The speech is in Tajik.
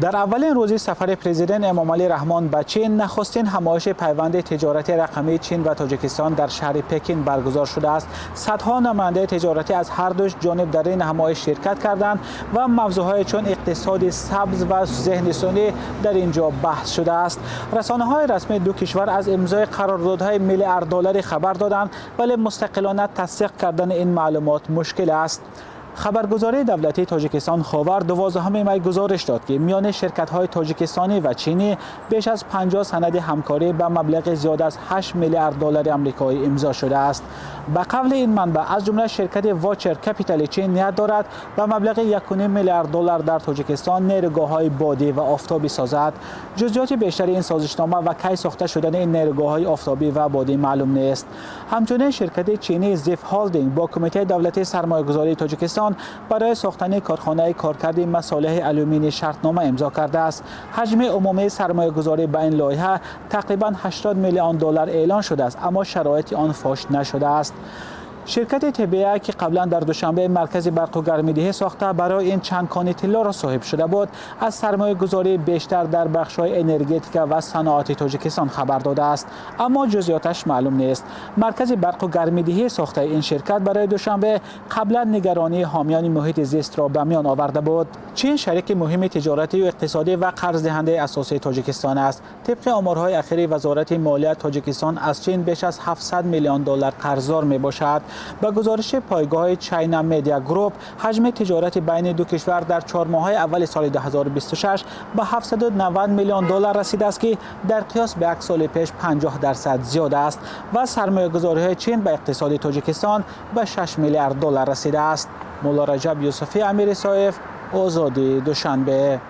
Дар аввалин рӯзи сафари президент Эмомалӣ Раҳмон ба Чин, нахустин ҳамоиши пайванди тиҷорати рақамии Чин ва Тоҷикистон дар шаҳри Пекин баргузор шудааст. Садҳо намояндаи тиҷоратӣ аз ҳар ду ҷониб дар ин ҳамоиш ширкат карданд ва мавзӯъҳое чун иқтисоди сабз ва зеҳни сунъӣ дар ин ҷо баҳс шудааст. Расонаҳои расмии ду кишвар аз имзои қарордодҳои миллиард-долларӣ хабар доданд, вале мустақилона тасдиқ кардани ин маълумот мушкил аст. Хабаргузории давлатии Тоҷикистон «Ховар» 12 май гузориш дод, ки миёни ширкатҳои тоҷикистонӣ ва чинӣ беш аз 50 санади ҳамкорӣ ба маблағи зиёд аз 8 миллиард доллари амрикоӣ имзо шудааст. Ба қавли ин манбаъ, аз ҷумла ширкати Вочер Капитали Чин ният дорад ба маблағи 1,5 миллиард доллар дар Тоҷикистон нерӯгоҳҳои бодӣ ва офтобӣ созад. Ҷузъиёти бештари ин созишнома ва кай сохта шудани ин нерӯгоҳҳои офтобӣ ва бодӣ маълум нест. Ҳамчунин ширкати чинии Зиф Холдинг бо Кумитаи давлатии сармоягузории Тоҷикистон барои сохтани корхонаи коркарди масолеҳи алюминӣ шартнома имзо кардааст. Ҳаҷми умумии сармоягузорӣ ба ин лоиҳа тақрибан 80 миллион доллар эълон шудааст, аммо шароити он фош нашудааст. Ширкати ТБА, ки қаблан дар Душанбе маркази барқу гармидиҳӣ сохта, барои ин чанд кони тиллоро соҳиб шуда буд, аз сармоягузории бештар дар бахшҳои энергетика ва саноати Тоҷикистон хабар додааст, аммо ҷузъиёташ маълум нест. Маркази барқу гармидиҳӣ сохтаи ин ширкат барои Душанбе қаблан нигаронии ҳомиёни муҳити зистро ба миён оварда буд. Чин шарики муҳими тиҷоратию иқтисодӣ ва қарздиҳандаи асосии Тоҷикистон аст. Тибқи оморҳои ахири Вазорати молия, Тоҷикистон аз Чин беш аз 700 миллион доллар қарздор мебошад. Ба гузориши пойгоҳи China Media Group, ҳаҷми тиҷорати байни ду кишвар дар 4 моҳаи аввали соли 2026 ба 790 миллион доллар расидааст, ки дар қиёс ба як соли пеш 50% зиёд аст ва сармоягузориҳои Чин ба иқтисоди Тоҷикистон ба 6 миллиард доллар расидааст. Мулло Раҷаб Юсуфӣ, Амир Исоев, Озодӣ, Душанбе.